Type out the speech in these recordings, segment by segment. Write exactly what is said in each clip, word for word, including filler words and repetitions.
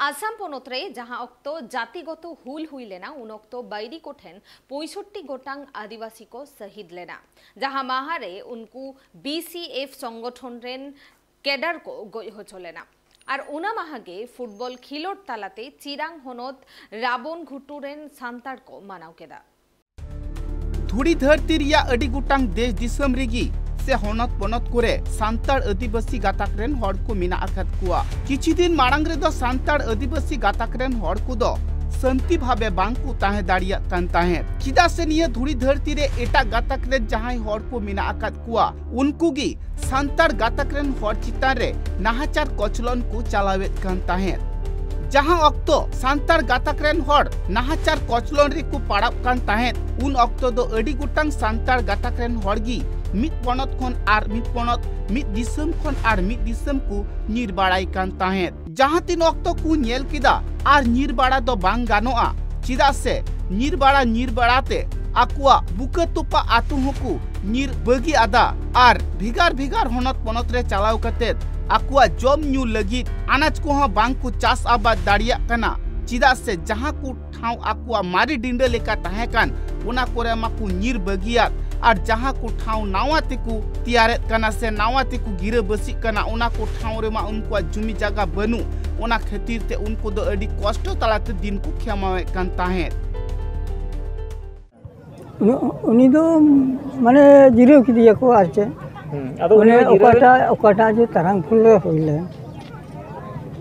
ᱟᱥᱟᱢ ᱯᱚᱱᱚᱛ ᱨᱮ ᱡᱟᱦᱟᱸ ᱚᱠᱛᱚ ᱡᱟᱛᱤᱜᱚᱛᱚ ᱦᱩᱞ ᱦᱩᱭ ᱞᱮᱱᱟ, ᱩᱱ ᱚᱠᱛᱚ ᱵᱟᱹᱭᱨᱤ ᱠᱚᱴᱷᱮᱱ ᱯᱚᱸᱭᱥᱚᱴᱴᱤ ᱜᱚᱴᱟᱝ ᱟᱹᱫᱤᱵᱟᱹᱥᱤ ᱠᱚ ᱥᱟᱹᱦᱤᱫ ᱞᱮᱱᱟ, ᱡᱟᱦᱟᱸ ᱢᱟᱦᱟ ᱨᱮ ᱩᱱᱠᱩ ᱵᱤ ᱥᱤ ᱮᱯᱷ ᱥᱚᱝᱜᱚᱴᱷᱚᱱ ᱨᱮᱱ ᱠᱮᱰᱟᱨ ᱠᱚ ᱜᱚᱡ ᱦᱚᱪᱚ ᱞᱮᱱᱟ᱾ ᱟᱨ ᱚᱱᱟ ᱢᱟᱦᱟ ᱜᱮ ᱯᱷᱩᱴᱵᱚᱞ ᱠᱷᱮᱞᱳᱰ ᱛᱟᱞᱟᱛᱮ ᱪᱤᱨᱟᱝ ᱦᱚᱱᱚᱛ ᱨᱟᱵᱚᱱ ᱜᱷᱩᱴᱩ ᱨᱮᱱ ᱥᱟᱱᱛᱟᱲ ᱠᱚ ᱢᱟᱱᱟᱣ ᱠᱮᱫᱟ᱾ ᱫᱷᱩᱲᱤ ᱫᱷᱟᱹᱨᱛᱤ ᱨᱮᱭᱟᱜ ᱟᱹᱰᱤ ᱜᱚᱴᱟᱝ ᱫᱮᱥ ᱫᱤᱥᱚᱢ ᱨᱮᱜᱮ ᱥᱮ ᱦᱚᱱᱚᱛ ᱯᱚᱱᱚᱛ ᱠᱚᱨᱮ ᱥᱟᱱᱛᱟᱲ ᱟᱹᱫᱤᱵᱟᱹᱥᱤ ᱜᱟᱛᱟᱠ ᱨᱮᱱ ᱦᱚᱲ ᱠᱚ ᱢᱮᱱᱟᱜ ᱟᱠᱟᱫ ᱠᱚᱣᱟ᱾ ᱠᱤᱪᱷᱩ ᱫᱤᱱ ᱢᱟᱲᱟᱝ ᱨᱮᱫᱚ ᱥᱟᱱᱛᱟᱲ ᱟᱹᱫᱤᱵᱟᱹᱥᱤ ᱜᱟᱛᱟᱠ ᱨᱮᱱ ᱦᱚᱲ ᱠᱚᱫᱚ ᱥᱟᱱᱛᱤ ᱵᱷᱟᱵᱮ ᱵᱟᱝ ᱠᱚ ᱛᱟᱦᱮᱸ ᱫᱟᱲᱮᱭᱟᱜ ᱠᱟᱱ ᱛᱟᱦᱮᱸᱫ, ᱪᱮᱫᱟᱜ ᱥᱮ ᱱᱤᱭᱟᱹ ᱫᱷᱩᱲᱤ ᱫᱷᱟᱹᱨᱛᱤ ᱨᱮ ᱮᱴᱟᱜ ᱜᱟᱛᱟᱠ ᱨᱮᱱ ᱡᱟᱦᱟᱸᱭ ᱦᱚᱲ ᱠᱚ ᱢᱮᱱᱟᱜ ᱟᱠᱟᱫ ᱠᱚᱣᱟ, ᱩᱱᱠᱩ ᱜᱮ ᱥᱟᱱᱛᱟᱲ ᱜᱟᱛᱟᱠ ᱨᱮᱱ ᱦᱚᱲ ᱪᱮᱛᱟᱱ ᱨᱮ ᱱᱟᱦᱟᱪᱟᱨ ᱠᱚᱪᱞᱚᱱ ᱠᱚ ᱪᱟᱞᱟᱣᱮᱫ ᱠᱟᱱ ᱛᱟᱦᱮᱸᱫ᱾ ᱡᱟᱦᱟᱸ ᱚᱠᱛᱚ ᱥᱟᱱᱛᱟᱲ ᱜᱟᱛᱟᱠ ᱨᱮᱱ ᱦᱚᱲ ᱱᱟᱦᱟᱪᱟᱨ ᱠᱚᱪᱞᱚᱱ ᱨᱮᱠᱚ ᱯᱟᱲᱟᱣ ᱠᱟᱱ ᱛᱟᱦᱮᱸᱫ, ᱩᱱ ᱚᱠᱛᱚ ᱫᱚ ᱟᱹᱰᱤ ᱜᱚᱴᱟᱝ ᱥᱟᱱᱛᱟᱲ ᱜᱟᱛᱟᱠ ᱨᱮᱱ ᱦᱚᱲ ᱜᱮ ᱢᱤᱫ ᱯᱚᱱᱚᱛ ᱠᱷᱚᱱ ᱟᱨ ᱢᱤᱫ ᱯᱚᱱᱚᱛ, ᱢᱤᱫ ᱫᱤᱥᱚᱢ ᱠᱷᱚᱱ ᱟᱨ ᱢᱤᱫ ᱫᱤᱥᱚᱢ ᱠᱚ ᱧᱤᱨ ᱵᱟᱲᱟᱭ ᱠᱟᱱ ᱛᱟᱦᱮᱸᱫ᱾ ᱡᱟᱦᱟᱸ ᱛᱤᱱ ᱚᱠᱛᱚ ᱠᱚ ᱧᱮᱞ ᱠᱮᱫᱟ, ᱟᱨ ᱧᱤᱨ ᱵᱟᱲᱟ ᱫᱚ ᱵᱟᱝ ᱜᱟᱱᱚᱜᱼᱟ, ᱪᱮᱫᱟᱜ ᱥᱮ ᱧᱤᱨ ᱵᱟᱲᱟ ᱧᱤᱨ ᱵᱟᱲᱟ ᱛᱮ ᱟᱠᱚᱣᱟᱜ ᱵᱩᱠᱟᱹ ᱛᱚᱯᱟ ᱟᱹᱛᱩ ᱦᱚᱸᱠᱚ ᱧᱤᱨ ᱵᱟᱹᱜᱤ ᱟᱫᱟ᱾ ᱟᱨ ᱵᱷᱮᱜᱟᱨ ᱵᱷᱮᱜᱟᱨ ᱦᱚᱱᱚᱛ ᱯᱚᱱᱚᱛ ᱨᱮ ᱪᱟᱞᱟᱣ ᱠᱟᱛᱮ ᱟᱠᱚᱣᱟᱜ ᱡᱚᱢ ᱧᱩ ᱞᱟᱹᱜᱤᱫ ᱟᱱᱟᱡ ᱠᱚᱦᱚᱸ ᱵᱟᱝ ᱠᱚ ᱪᱟᱥ ᱟᱵᱟᱫ ᱫᱟᱲᱮᱭᱟᱜ ᱠᱟᱱᱟ, ᱪᱮᱫᱟᱜ ᱥᱮ ᱡᱟᱦᱟᱸ ᱠᱚ ᱴᱷᱟᱶ ᱟᱠᱚᱣᱟᱜ ᱢᱟᱨᱮ ᱰᱤᱸᱰᱟᱹ ᱞᱮᱠᱟ ᱛᱟᱦᱮᱸ ᱠᱟᱱ, ᱚᱱᱟ ᱠᱚᱨᱮ ᱢᱟᱠᱚ ᱧᱤᱨ ᱵᱟᱹᱜᱤᱭᱟᱫ᱾ ᱟᱨ ᱡᱟᱦᱟᱸ ᱠᱚ ᱴᱷᱟᱶ ᱱᱟᱣᱟ ᱛᱮᱠᱚ ᱛᱮᱭᱟᱨᱮᱫ ᱠᱟᱱᱟ ᱥᱮ ᱱᱟᱣᱟ ᱛᱮᱠᱚ ᱜᱤᱨᱟᱹ ᱵᱟᱹᱥᱤᱜ ᱠᱟᱱᱟ, ᱚᱱᱟ ᱠᱚ ᱴᱷᱟᱶ ᱨᱮᱢᱟ ᱩᱱᱠᱩᱣᱟᱜ ᱡᱩᱢᱤ ᱡᱟᱭᱜᱟ ᱵᱟᱹᱱᱩᱜ᱾ ᱚᱱᱟ ᱠᱷᱟᱹᱛᱤᱨ ᱛᱮ ᱩᱱᱠᱩ ᱫᱚ ᱟᱹᱰᱤ ᱠᱚᱥᱴᱚ ᱛᱟᱞᱟᱛᱮ ᱫᱤᱱ ᱠᱚ ᱠᱷᱮᱢᱟᱣᱮᱫ ᱠᱟᱱ ᱛᱟᱦᱮᱸᱫ᱾ ᱩᱱᱤ, ᱩᱱᱤ ᱫᱚ ᱢᱟᱱᱮ ᱡᱤᱨᱟᱹᱣ ᱠᱮᱫᱮᱭᱟᱠᱚ ᱟᱨ ᱪᱮᱫ᱾ ᱦᱩᱸ, ᱟᱫᱚ ᱩᱱᱤ ᱚᱱᱮ ᱡᱤᱨᱟᱹᱣ ᱮᱱ- ᱚᱠᱟᱴᱟᱜ, ᱚᱠᱟᱴᱟᱜ ᱡᱮ ᱛᱟᱨᱟᱝ ᱯᱷᱩᱞ ᱨᱮ ᱦᱩᱭ ᱞᱮᱱ,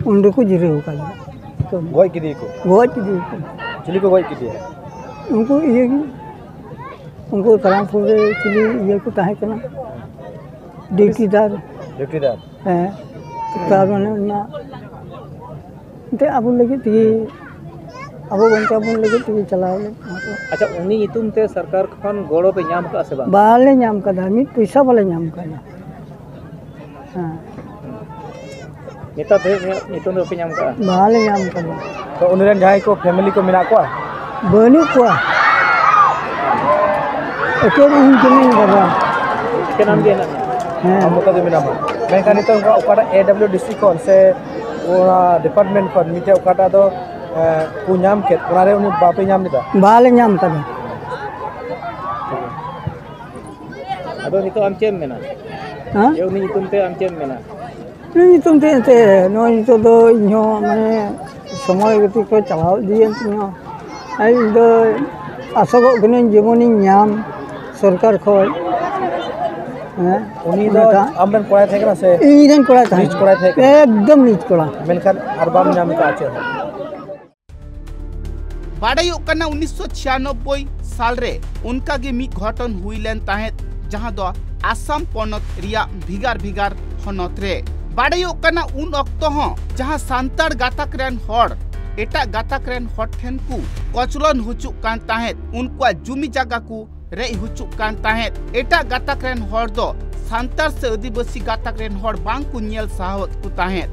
ᱚᱸᱰᱮ ᱠᱚ ᱡᱤᱨᱟᱹᱣ ᱟᱠᱟᱫᱮᱭᱟ᱾ ᱜᱚᱡ ᱠᱮᱫᱮᱭᱟᱠᱚ? ᱜᱚᱡ ᱠᱮᱫᱮᱭᱟᱠᱚ᱾ ᱪᱤᱞᱤ ᱠᱚ ᱜᱚᱡ ᱠᱮᱫᱮᱭᱟ? ᱩᱱᱠᱩ ᱤᱭᱟᱹ ᱜᱮ, ᱩᱱᱠᱩ ᱛᱟᱨᱟᱝ ᱯᱷᱩᱞ ᱨᱮ ᱪᱤᱞᱤ ᱤᱭᱟᱹ ᱠᱚ ᱛᱟᱦᱮᱸ ᱠᱟᱱᱟ, ᱰᱤᱭᱩᱴᱤᱫᱟᱨ᱾ ᱰᱤᱭᱩᱴᱤᱫᱟᱨ? ᱦᱮᱸ, ᱛᱟᱨ ᱢᱟᱱᱮ ᱚᱱᱟ ᱮᱱᱛᱮ ᱟᱵᱚ ᱞᱟᱹᱜᱤᱫ ᱛᱮᱜᱮ, ᱟᱵᱚ ᱵᱟᱧᱪᱟᱣ ᱵᱚᱱ ᱞᱟᱹᱜᱤᱫ ᱛᱮᱜᱮ ᱪᱟᱞᱟᱣ ᱞᱮᱱ᱾ ᱟᱪᱪᱷᱟ, ᱩᱱᱤ ᱧᱩᱛᱩᱢ ᱛᱮ ᱥᱚᱨᱠᱟᱨ ᱠᱷᱚᱱ ᱜᱚᱲᱚ ᱯᱮ ᱧᱟᱢ ᱠᱟᱜᱼᱟ ᱥᱮ ᱵᱟᱝ? ᱵᱟᱞᱮ ᱧᱟᱢ ᱠᱟᱫᱟ, ᱢᱤᱫ ᱯᱚᱭᱥᱟ ᱵᱟᱞᱮ ᱧᱟᱢ ᱠᱟᱫᱟ᱾ ᱦᱮᱸ᱾ ᱱᱮᱛᱟᱨ ᱫᱷᱟᱹᱵᱤᱡ ᱩᱱᱤᱭᱟᱜ ᱧᱩᱛᱩᱢ ᱫᱚ ᱵᱟᱯᱮ ᱧᱟᱢ ᱠᱟᱜᱼᱟ? ᱵᱟᱞᱮ ᱧᱟᱢ ᱠᱟᱫᱟ᱾ ᱛᱚ, ᱩᱱᱤ ᱨᱮᱱ ᱡᱟᱦᱟᱸᱭ ᱠᱚ ᱯᱷᱮᱢᱮᱞᱤ ᱠᱚ ᱢᱮᱱᱟᱜ ᱠᱚᱣᱟ? ᱵᱟᱹᱱᱩᱜ ᱠᱚᱣᱟ᱾ ᱮᱠᱮᱱ ᱤᱧ ᱠᱟᱹᱱᱟᱹᱧ ᱵᱟᱵᱟ᱾ ᱮᱠᱮᱱ ᱟᱢ ᱜᱮ ᱦᱮᱱᱟᱜ ᱢᱮᱭᱟ? ᱦᱮᱸ᱾ ᱟᱢ ᱢᱚᱛᱚ ᱜᱮ ᱢᱮᱱᱟᱢᱟ᱾ ᱢᱮᱱᱠᱷᱟᱱ ᱱᱤᱛᱚᱜ ᱚᱠᱟ-, ᱚᱠᱟᱴᱟᱜ ᱮ ᱰᱟᱵᱞᱤᱭᱩ ᱰᱤ ᱥᱤ ᱠᱷᱚᱱ ᱥᱮ ᱚᱱᱟ ᱰᱤᱯᱟᱨᱴᱢᱮᱱᱴ ᱠᱷᱚᱱ ᱢᱤᱫᱴᱮᱡ ᱚᱠᱟᱴᱟᱜ ᱫᱚ ᱮ, ᱠᱚ ᱧᱟᱢ ᱠᱮᱫ, ᱚᱱᱟᱨᱮ ᱩᱱᱤ ᱵᱟᱯᱮ ᱧᱟᱢ ᱞᱮᱫᱟ? ᱵᱟᱞᱮ ᱧᱟᱢ ᱠᱟᱫᱟ᱾ ᱟᱫᱚ ᱱᱤᱛᱚᱜ ᱟᱢ ᱪᱮᱫ ᱮᱢ ᱢᱮᱱᱟ? ᱦᱮᱸ? ᱡᱮ ᱩᱱᱤ ᱧᱩᱛᱩᱢ ᱛᱮ ᱟᱢ ᱪᱮᱫ ᱮᱢ ᱢᱮᱱᱟ? ᱩᱱᱤ ᱧᱩᱛᱩᱢ ᱛᱮ ᱮᱱᱛᱮ ᱱᱚᱜᱼᱚᱭ ᱱᱤᱛᱚᱜ ᱫᱚ ᱤᱧᱦᱚᱸ ᱢᱟᱱᱮ ᱥᱚᱢᱚᱭ ᱜᱚᱛᱤ ᱠᱚ ᱪᱟᱞᱟᱣ ᱤᱫᱤᱭᱮᱱ ᱛᱤᱧᱟᱹ᱾ ᱟᱨ ᱤᱧ ᱫᱚ ᱟᱥᱚᱜᱚᱜ ᱠᱟᱹᱱᱟᱹᱧ ᱡᱮᱢᱚᱱᱤᱧ ᱧᱟᱢ ᱥᱚᱨᱠᱟᱨ ᱠᱷᱚᱱ᱾ ᱦᱮᱸ, ᱩᱱᱤ ᱫᱚ ᱚᱱᱟᱴᱟᱜ ᱟᱢ ᱨᱮᱱ ᱠᱚᱲᱟᱭ ᱛᱟᱦᱮᱸ ᱠᱟᱱᱟ ᱥᱮ? ᱤᱧ ᱨᱮᱱ ᱠᱚᱲᱟᱭ ᱛᱟᱦᱮᱸ ᱱᱤᱡ ᱠᱚᱲᱟᱭ ᱛᱟᱦᱮᱸ ᱠᱟᱱᱟ? ᱮᱠᱫᱚᱢ ᱱᱤᱡ ᱠᱚᱲᱟ᱾ ᱢᱮᱱᱠᱷᱟᱱ ᱟᱨ ᱵᱟᱢ ᱧᱟᱢ ᱠᱟᱜᱼᱟ ᱪᱮᱫ ᱦᱚᱸ? ᱵᱟᱰᱟᱭᱚᱜ ᱠᱟᱱᱟ, ᱩᱱᱤᱥᱥᱚ ᱪᱷᱤᱭᱟᱱᱚᱵᱵᱳᱭ ᱥᱟᱞ ᱨᱮ ᱚᱱᱠᱟ ᱜᱮ ᱢᱤᱫ ᱜᱷᱚᱴᱚᱱ ᱦᱩᱭ ᱞᱮᱱ ᱛᱟᱦᱮᱸᱫ, ᱡᱟᱦᱟᱸ ᱫᱚ ᱟᱥᱟᱢ ᱯᱚᱱᱚᱛ ᱨᱮᱭᱟᱜ ᱵᱷᱮᱜᱟᱨ ᱵᱷᱮᱜᱟᱨ ᱦᱚᱱᱚᱛ ᱨᱮ᱾ ᱵᱟᱰᱟᱭᱚᱜ ᱠᱟᱱᱟ, ᱩᱱ ᱚᱠᱛᱚ ᱦᱚᱸ ᱡᱟᱦᱟᱸ ᱥᱟᱱᱛᱟᱲ ᱜᱟᱛᱟᱠ ᱨᱮᱱ ᱦᱚᱲ ᱮᱴᱟᱜ ᱜᱟᱛᱟᱠ ᱨᱮᱱ ᱦᱚᱲ ᱴᱷᱮᱱ ᱠᱚ ᱠᱚᱪᱞᱚᱱ ᱦᱚᱪᱚᱜ ᱠᱟᱱ ᱛᱟᱦᱮᱸᱫ, ᱩᱱᱠᱩᱣᱟᱜ ᱡᱩᱢᱤ ᱡᱟᱭᱜᱟ ᱠᱚ ᱨᱮᱡ ᱦᱚᱪᱚᱜ ᱠᱟᱱ ᱛᱟᱦᱮᱸᱫ᱾ ᱮᱴᱟᱜ ᱜᱟᱛᱟᱠ ᱨᱮᱱ ᱦᱚᱲ ᱫᱚ ᱥᱟᱱᱛᱟᱲ ᱥᱮ ᱟᱹᱫᱤᱵᱟᱹᱥᱤ ᱜᱟᱛᱟᱠ ᱨᱮᱱ ᱦᱚᱲ ᱵᱟᱝ ᱠᱚ ᱧᱮᱞ ᱥᱟᱦᱟᱣᱮᱫ ᱠᱚ ᱛᱟᱦᱮᱸᱫ᱾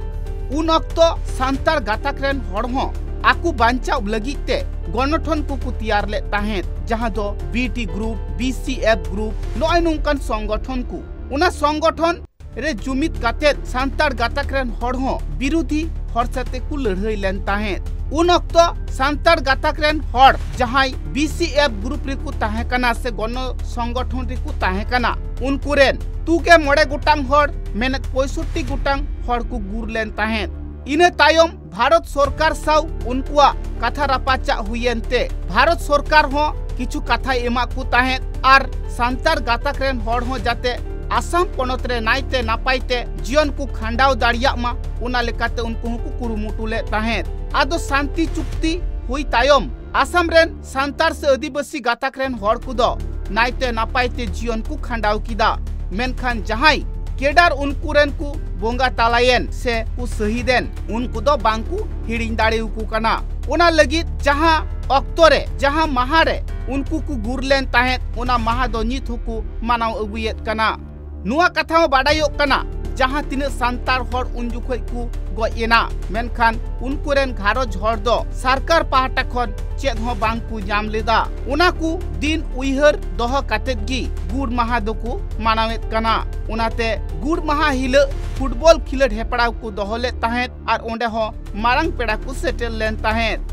ᱩᱱ ᱚᱠᱛᱚ ᱥᱟᱱᱛᱟᱲ ᱜᱟᱛᱟᱠ ᱨᱮᱱ ᱦᱚᱲ ᱦᱚᱸ ᱟᱠᱚ ᱵᱟᱧᱪᱟᱣ ᱞᱟᱹᱜᱤᱫ ᱛᱮ ᱜᱚᱱᱚᱴᱷᱚᱱ ᱠᱚᱠᱚ ᱛᱮᱭᱟᱨ ᱞᱮᱫ ᱛᱟᱦᱮᱸᱫ, ᱡᱟᱦᱟᱸ ᱫᱚ B T group, B C F group, ᱱᱚᱜᱼᱚᱭ ᱱᱚᱝᱠᱟᱱ ᱥᱚᱝᱜᱚᱴᱷᱚᱱ ᱠᱚ᱾ ᱚᱱᱟ ᱥᱚᱝᱜᱚᱴᱷᱚᱱ ᱨᱮ ᱡᱩᱢᱤᱫ ᱠᱟᱛᱮᱫ ᱥᱟᱱᱛᱟᱲ ᱜᱟᱛᱟᱠ ᱨᱮᱱ ᱦᱚᱲ ᱦᱚᱸ ᱵᱤᱨᱩᱫᱷᱤ ᱦᱚᱲ ᱥᱟᱛᱮ ᱠᱚ ᱞᱟᱹᱲᱦᱟᱹᱭ ᱞᱮᱱ ᱛᱟᱦᱮᱸᱫ᱾ ᱩᱱ ᱚᱠᱛᱚ ᱥᱟᱱᱛᱟᱲ ᱜᱟᱛᱟᱠ ᱨᱮᱱ ᱦᱚᱲ ᱡᱟᱦᱟᱸᱭ ᱵᱤ ᱥᱤ ᱮᱯᱷ ᱜᱨᱩᱯ ᱨᱮᱠᱚ ᱛᱟᱦᱮᱸ ᱠᱟᱱᱟ ᱥᱮ ᱜᱚᱱᱚ ᱥᱚᱝᱜᱚᱴᱷᱚᱱ ᱨᱮᱠᱚ ᱛᱟᱦᱮᱸ ᱠᱟᱱᱟ, ᱩᱱᱠᱩ ᱨᱮᱱ ᱛᱩᱜᱮ ᱢᱚᱬᱮ ᱜᱚᱴᱟᱝ ᱦᱚᱲ, ᱢᱮᱱᱮᱫ ᱯᱚᱸᱭᱥᱚᱴᱴᱤ ᱜᱚᱴᱟᱝ ᱦᱚᱲ ᱠᱚ ᱜᱩᱨ ᱞᱮᱱ ᱛᱟᱦᱮᱸᱫ᱾ ᱤᱱᱟᱹ ᱛᱟᱭᱚᱢ ᱵᱷᱟᱨᱚᱛ ᱥᱚᱨᱠᱟᱨ ᱥᱟᱶ ᱩᱱᱠᱩᱣᱟᱜ ᱠᱟᱛᱷᱟ ᱨᱟᱯᱟᱪᱟᱜ ᱦᱩᱭᱮᱱ ᱛᱮ ᱵᱷᱟᱨᱚᱛ ᱥᱚᱨᱠᱟᱨ ᱦᱚᱸ ᱠᱤᱪᱷᱩ ᱠᱟᱛᱷᱟᱭ ᱮᱢᱟᱜ ᱠᱚ ᱛᱟᱦᱮᱸᱫ ᱟᱨ ᱥᱟᱱᱛᱟᱲ ᱜᱟᱛᱟᱠ ᱨᱮᱱ ᱦᱚᱲ ᱦᱚᱸ ᱡᱟᱛᱮ ᱟᱥᱟᱢ ᱯᱚᱱᱚᱛ ᱨᱮ ᱱᱟᱭᱛᱮ ᱱᱟᱯᱟᱭ ᱛᱮ ᱡᱤᱭᱚᱱ ᱠᱚ ᱠᱷᱟᱸᱰᱟᱣ ᱫᱟᱲᱮᱭᱟᱜ ᱢᱟ, ᱚᱱᱟ ᱞᱮᱠᱟᱛᱮ ᱩᱱᱠᱩ ᱦᱚᱸᱠᱚ ᱠᱩᱨᱩᱢᱩᱴᱩ ᱞᱮᱫ ᱛᱟᱦᱮᱸᱫ᱾ ᱟᱫᱚ ᱥᱟᱱᱛᱤ ᱪᱩᱠᱛᱤ ᱦᱩᱭ ᱛᱟᱭᱚᱢ ᱟᱥᱟᱢ ᱨᱮᱱ ᱥᱟᱱᱛᱟᱲ ᱥᱮ ᱟᱹᱫᱤᱵᱟᱹᱥᱤ ᱜᱟᱛᱟᱠ ᱨᱮᱱ ᱦᱚᱲ ᱠᱚᱫᱚ ᱱᱟᱭᱛᱮ ᱱᱟᱯᱟᱭ ᱛᱮ ᱡᱤᱭᱚᱱ ᱠᱚ ᱠᱷᱟᱸᱰᱟᱣ ᱠᱮᱫᱟ᱾ ᱢᱮᱱᱠᱷᱟᱱ ᱡᱟᱦᱟᱸᱭ ᱠᱮᱰᱟᱨ ᱩᱱᱠᱩ ᱨᱮᱱ ᱠᱚ ᱵᱚᱸᱜᱟ ᱛᱟᱞᱟᱭᱮᱱ ᱥᱮ ᱠᱚ ᱥᱟᱹᱦᱤᱫᱮᱱ, ᱩᱱᱠᱩ ᱫᱚ ᱵᱟᱝ ᱠᱚ ᱦᱤᱲᱤᱧ ᱫᱟᱲᱮᱭᱟᱠᱚ ᱠᱟᱱᱟ᱾ ᱚᱱᱟ ᱞᱟᱹᱜᱤᱫ ᱡᱟᱦᱟᱸ ᱚᱠᱛᱚ ᱨᱮ, ᱡᱟᱦᱟᱸ ᱢᱟᱦᱟ ᱨᱮ ᱩᱱᱠᱩ ᱠᱚ ᱜᱩᱨ ᱞᱮᱱ ᱛᱟᱦᱮᱸᱫ, ᱚᱱᱟ ᱢᱟᱦᱟ ᱫᱚ ᱱᱤᱛ ᱦᱚᱸᱠᱚ ᱢᱟᱱᱟᱣ ᱟᱹᱜᱩᱭᱮᱫ ᱠᱟᱱᱟ᱾ ᱱᱚᱣᱟ ᱠᱟᱛᱷᱟ ᱦᱚᱸ ᱵᱟᱰᱟᱭᱚᱜ ᱠᱟᱱᱟ, ᱡᱟᱦᱟᱸ ᱛᱤᱱᱟᱹᱜ ᱥᱟᱱᱛᱟᱲ ᱦᱚᱲ ᱩᱱ ᱡᱚᱠᱷᱚᱡ ᱠᱚ ᱜᱚᱡ ᱮᱱᱟ, ᱢᱮᱱᱠᱷᱟᱱ ᱩᱱᱠᱩ ᱨᱮᱱ ᱜᱷᱟᱨᱚᱸᱡᱽ ᱦᱚᱲ ᱫᱚ ᱥᱚᱨᱠᱟᱨ ᱯᱟᱦᱴᱟ ᱠᱷᱚᱱ ᱪᱮᱫ ᱦᱚᱸ ᱵᱟᱝ ᱠᱚ ᱧᱟᱢ ᱞᱮᱫᱟ᱾ ᱚᱱᱟ ᱠᱚ ᱫᱤᱱ ᱩᱭᱦᱟᱹᱨ ᱫᱚᱦᱚ ᱠᱟᱛᱮᱫ ᱜᱮ ᱜᱩᱨ ᱢᱟᱦᱟ ᱫᱚᱠᱚ ᱢᱟᱱᱟᱣᱮᱫ ᱠᱟᱱᱟ᱾ ᱚᱱᱟᱛᱮ ᱜᱩᱨ ᱢᱟᱦᱟ ᱦᱤᱞᱳᱜ ᱯᱷᱩᱴᱵᱚᱞ ᱠᱷᱮᱞᱳᱰ ᱦᱮᱯᱲᱟᱣ ᱠᱚ ᱫᱚᱦᱚ ᱞᱮᱫ ᱛᱟᱦᱮᱸᱫ ᱟᱨ ᱚᱸᱰᱮ ᱦᱚᱸ ᱢᱟᱨᱟᱝ ᱯᱮᱲᱟ ᱠᱚ ᱥᱮᱴᱮᱨ ᱞᱮᱱ ᱛᱟᱦᱮᱸᱫ᱾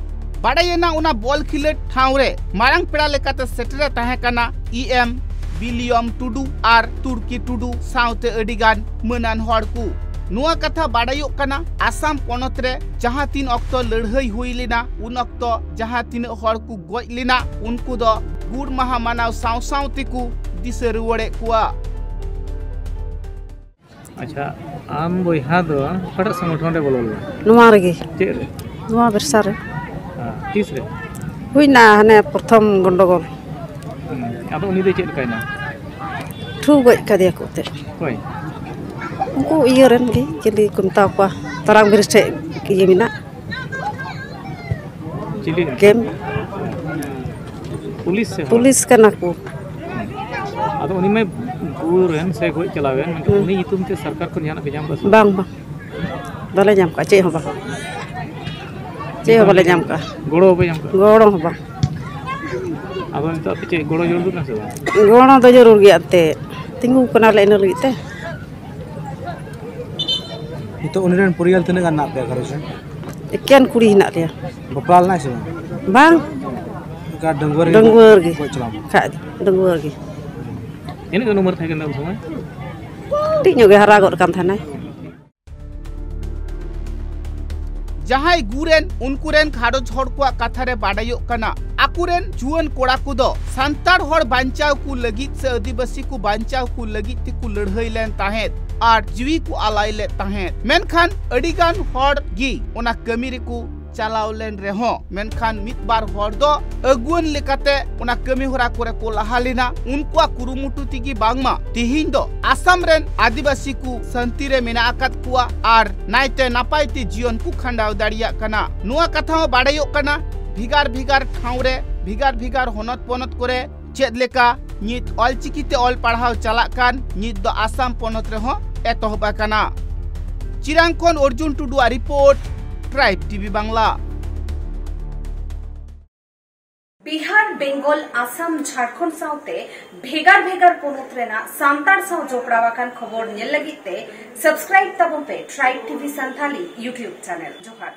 ᱵᱟᱰᱟᱭᱮᱱᱟ, ᱚᱱᱟ ᱵᱚᱞ ᱠᱷᱮᱞᱳᱰ ᱴᱷᱟᱶ ᱨᱮ ᱢᱟᱨᱟᱝ ᱯᱮᱲᱟ ᱞᱮᱠᱟᱛᱮ ᱥᱮᱴᱮᱨᱮ ᱛᱟᱦᱮᱸ ᱠᱟᱱᱟ ᱤ ᱮᱢ ᱵᱤᱞᱤᱭᱚᱢ ᱴᱩᱰᱩ ᱟᱨ ᱛᱩᱲᱠᱤ ᱴᱩᱰᱩ ᱥᱟᱶᱛᱮ ᱟᱹᱰᱤ ᱜᱟᱱ ᱢᱟᱹᱱᱟᱱ ᱦᱚᱲ ᱠᱚ᱾ ᱱᱚᱣᱟ ᱠᱟᱛᱷᱟ ᱵᱟᱰᱟᱭᱚᱜ ᱠᱟᱱᱟ, ᱟᱥᱟᱢ ᱯᱚᱱᱚᱛ ᱨᱮ ᱡᱟᱦᱟᱸ ᱛᱤᱱ ᱚᱠᱛᱚ ᱞᱟᱹᱲᱦᱟᱹᱭ ᱦᱩᱭ ᱞᱮᱱᱟ, ᱩᱱ ᱚᱠᱛᱚ ᱡᱟᱦᱟᱸ ᱛᱤᱱᱟᱹᱜ ᱦᱚᱲ ᱠᱚ ᱜᱚᱡ ᱞᱮᱱᱟ, ᱩᱱᱠᱩ ᱫᱚ ᱜᱩᱲ ᱢᱟᱦᱟ ᱢᱟᱱᱟᱣ ᱥᱟᱶ ᱥᱟᱶ ᱛᱮᱠᱚ ᱫᱤᱥᱟᱹ ᱨᱩᱣᱟᱹᱲᱮᱫ ᱠᱚᱣᱟ᱾ ᱟᱪᱪᱷᱟ, ᱟᱢ ᱵᱚᱭᱦᱟ ᱫᱚ ᱚᱠᱟᱴᱟᱜ ᱥᱚᱝᱜᱚᱴᱷᱚᱱ ᱨᱮ ᱵᱚᱞᱚ ᱞᱮᱱᱟ? ᱱᱚᱣᱟ ᱨᱮᱜᱮ᱾ ᱪᱮᱫ ᱨᱮ? ᱱᱚᱣᱟ ᱵᱮᱨᱥᱟ ᱨᱮ᱾ ᱦᱮᱸ, ᱛᱤᱥ ᱨᱮ? ᱦᱩᱭᱱᱟ ᱦᱟᱱᱮ ᱯᱨᱚᱛᱷᱚᱢ ᱜᱚᱱᱰᱚᱜᱳᱞ᱾ ᱦᱩᱸ, ᱟᱫᱚ ᱩᱱᱤ ᱫᱚ ᱪᱮᱫ ᱞᱮᱠᱟᱭᱮᱱᱟ? ᱴᱷᱩ ᱜᱚᱡ ᱠᱟᱫᱮᱭᱟ ᱠᱚ ᱮᱱᱛᱮᱫ᱾ ᱚᱠᱚᱭ? ᱩᱱᱠᱩ ᱤᱭᱟᱹ ᱨᱮᱱ ᱜᱮ, ᱪᱤᱞᱤ ᱠᱚ ᱢᱮᱛᱟ ᱠᱚᱣᱟ, ᱛᱟᱨᱟᱝ ᱵᱨᱤᱡᱽ ᱴᱷᱮᱡ ᱤᱭᱟᱹ ᱢᱮᱱᱟᱜ᱾ ᱪᱤᱞᱤ? ᱠᱮᱢᱯ᱾ ᱯᱩᱞᱤᱥ ᱥᱮ ᱦᱚᱲ? ᱯᱩᱞᱤᱥ ᱠᱟᱱᱟ ᱠᱚ᱾ ᱟᱫᱚ ᱩᱱᱤ ᱢᱟᱭ ᱜᱩᱨ ᱮᱱ ᱥᱮ ᱜᱚᱡ ᱪᱟᱞᱟᱣ ᱮᱱ, ᱢᱮᱱᱠᱷᱟᱱ ᱦᱩᱸ᱾ ᱩᱱᱤ ᱧᱩᱛᱩᱢ ᱛᱮ ᱥᱚᱨᱠᱟᱨ ᱠᱷᱚᱱ ᱡᱟᱦᱟᱱᱟᱜ ᱯᱮ ᱧᱟᱢ ᱠᱟᱫᱟ ᱥᱮ ᱵᱟᱝ? ᱵᱟᱝ, ᱵᱟᱝ᱾ ᱵᱟᱞᱮ ᱧᱟᱢ ᱠᱟᱜᱼᱟ, ᱪᱮᱫ ᱦᱚᱸ ᱵᱟᱝ᱾ ᱪᱮᱫ ᱦᱚᱸ ᱵᱟᱞᱮ ᱧᱟᱢ ᱠᱟᱜᱼᱟ᱾ ᱜᱚᱲᱚ ᱵᱟᱯᱮ ᱧᱟᱢ ᱠᱟᱜᱼᱟ? ᱜᱚᱲᱚ ᱦᱚᱸ ᱵᱟᱝ᱾ ᱟᱫᱚ ᱱᱤᱛᱚᱜ ᱟᱯᱮ ᱪᱮᱫ ᱜᱚᱲᱚ ᱡᱟᱹᱨᱩᱲ ᱠᱟᱱᱟ ᱥᱮ ᱵᱟᱝ? ᱜᱚᱲᱚ ᱫᱚ ᱡᱟᱹᱨᱩᱲ ᱜᱮᱭᱟ ᱮᱱᱛᱮᱫ᱾ ᱛᱤᱸᱜᱩ ᱠᱟᱱᱟᱞᱮ ᱤᱱᱟᱹ ᱞᱟᱹᱜᱤᱫ ᱛᱮ᱾ ᱱᱤᱛᱚᱜ ᱩᱱᱤ ᱨᱮᱱ ᱯᱚᱨᱤᱭᱟᱞ ᱛᱤᱱᱟᱹᱜ ᱜᱟᱱ ᱢᱮᱱᱟᱜ ᱯᱮᱭᱟ ᱜᱷᱟᱨᱚᱸᱡᱽ ᱨᱮ? ᱮᱠᱮᱱ ᱠᱩᱲᱤ ᱦᱮᱱᱟᱜ ᱞᱮᱭᱟ᱾ ᱵᱟᱯᱞᱟ ᱞᱮᱱᱟᱭ ᱥᱮ ᱵᱟᱝ? ᱵᱟᱝ᱾ ᱚᱱᱠᱟ ᱰᱟᱺᱜᱩᱣᱟᱹ ᱨᱮᱜᱮ ᱰᱟᱺᱜᱩᱣᱟᱹ ᱨᱮᱜᱮ᱾ ᱜᱚᱡ ᱪᱟᱞᱟᱣ ᱮᱱᱟ? ᱠᱷᱟᱡ ᱫᱚ, ᱰᱟᱺᱜᱩᱣᱟᱹ ᱨᱮᱜᱮ᱾ ᱛᱤᱱᱟᱹᱜ ᱜᱟᱱ ᱩᱢᱮᱨ ᱛᱟᱦᱮᱸ ᱠᱟᱱ ᱛᱟᱭᱟ ᱩᱱ ᱥᱚᱢᱚᱭ? ᱠᱟᱹᱴᱤᱡ ᱧᱚᱜ ᱜᱮ ᱦᱟᱨᱟ ᱜᱚᱫ ᱠᱟᱱ ᱛᱟᱦᱮᱱᱟᱭ᱾ ᱡᱟᱦᱟᱸᱭ ᱜᱩᱨ ᱮᱱ, ᱩᱱᱠᱩ ᱨᱮᱱ ᱜᱷᱟᱨᱚᱸᱡᱽ ᱦᱚᱲ ᱠᱚᱣᱟᱜ ᱠᱟᱛᱷᱟ ᱨᱮ ᱵᱟᱰᱟᱭᱚᱜ ᱠᱟᱱᱟ, ᱟᱠᱚ ᱨᱮᱱ ᱡᱩᱣᱟᱹᱱ ᱠᱚᱲᱟ ᱠᱚᱫᱚ ᱥᱟᱱᱛᱟᱲ ᱦᱚᱲ ᱵᱟᱧᱪᱟᱣ ᱠᱚ ᱞᱟᱹᱜᱤᱫ ᱥᱮ ᱟᱹᱫᱤᱵᱟᱹᱥᱤ ᱠᱚ ᱵᱟᱧᱪᱟᱣ ᱠᱚ ᱞᱟᱹᱜᱤᱫ ᱛᱮᱠᱚ ᱞᱟᱹᱲᱦᱟᱹᱭ ᱞᱮᱱ ᱛᱟᱦᱮᱸᱫ ᱟᱨ ᱡᱤᱣᱤ ᱠᱚ ᱟᱞᱟᱭ ᱞᱮᱫ ᱛᱟᱦᱮᱸᱫ᱾ ᱢᱮᱱᱠᱷᱟᱱ ᱟᱹᱰᱤ ᱜᱟᱱ ᱦᱚᱲ ᱜᱮ ᱚᱱᱟ ᱠᱟᱹᱢᱤ ᱨᱮᱠᱚ ᱪᱟᱞᱟᱣ ᱞᱮᱱ ᱨᱮᱦᱚᱸ, ᱢᱮᱱᱠᱷᱟᱱ ᱢᱤᱫ ᱵᱟᱨ ᱦᱚᱲ ᱫᱚ ᱟᱹᱜᱩᱣᱟᱹᱱ ᱞᱮᱠᱟᱛᱮ ᱚᱱᱟ ᱠᱟᱹᱢᱤ ᱦᱚᱨᱟ ᱠᱚᱨᱮ ᱠᱚ ᱞᱟᱦᱟ ᱞᱮᱱᱟ᱾ ᱩᱱᱠᱩᱣᱟᱜ ᱠᱩᱨᱩᱢᱩᱴᱩ ᱛᱮᱜᱮ ᱵᱟᱝᱢᱟ ᱛᱮᱦᱮᱧ ᱫᱚ ᱟᱥᱟᱢ ᱨᱮᱱ ᱟᱹᱫᱤᱵᱟᱹᱥᱤ ᱠᱚ ᱥᱟᱱᱛᱤ ᱨᱮ ᱢᱮᱱᱟᱜ ᱟᱠᱟᱫ ᱠᱚᱣᱟ ᱟᱨ ᱱᱟᱭᱛᱮ ᱱᱟᱯᱟᱭ ᱛᱮ ᱡᱤᱭᱚᱱ ᱠᱚ ᱠᱷᱟᱸᱰᱟᱣ ᱫᱟᱲᱮᱭᱟᱜ ᱠᱟᱱᱟ᱾ ᱱᱚᱣᱟ ᱠᱟᱛᱷᱟ ᱦᱚᱸ ᱵᱟᱰᱟᱭᱚᱜ ᱠᱟᱱᱟ, ᱵᱷᱮᱜᱟᱨ ᱵᱷᱮᱜᱟᱨ ᱴᱷᱟᱶ ᱨᱮ, ᱵᱷᱮᱜᱟᱨ ᱵᱷᱮᱜᱟᱨ ᱦᱚᱱᱚᱛ ᱯᱚᱱᱚᱛ ᱠᱚᱨᱮ ᱪᱮᱫ ᱞᱮᱠᱟ ᱱᱤᱛ ᱚᱞᱪᱤᱠᱤ ᱛᱮ ᱚᱞ ᱯᱟᱲᱦᱟᱣ ᱪᱟᱞᱟᱜ ᱠᱟᱱ, ᱱᱤᱛ ᱫᱚ ᱟᱥᱟᱢ ᱯᱚᱱᱚᱛ ᱨᱮᱦᱚᱸ ᱮᱛᱚᱦᱚᱵ ᱟᱠᱟᱱᱟ᱾ ᱪᱤᱨᱟᱝ ᱠᱷᱚᱱ ᱚᱨᱡᱩᱱ ᱴᱩᱰᱩᱣᱟᱜ report, tribe TV Bangla. Bihar, Bengal, Assam, Jharkhand ᱥᱟᱶᱛᱮ ᱵᱷᱮᱜᱟᱨ ᱵᱷᱮᱜᱟᱨ ᱯᱚᱱᱚᱛ ᱨᱮᱱᱟᱜ ᱥᱟᱱᱛᱟᱲ ᱥᱟᱶ ᱡᱚᱯᱲᱟᱣ ᱟᱠᱟᱱ ᱠᱷᱚᱵᱚᱨ ᱧᱮᱞ ᱞᱟᱹᱜᱤᱫ ᱛᱮ subscribe ᱛᱟᱵᱚᱱ ᱯᱮ Tribe T V Santali YouTube channel. ᱡᱚᱦᱟᱨ᱾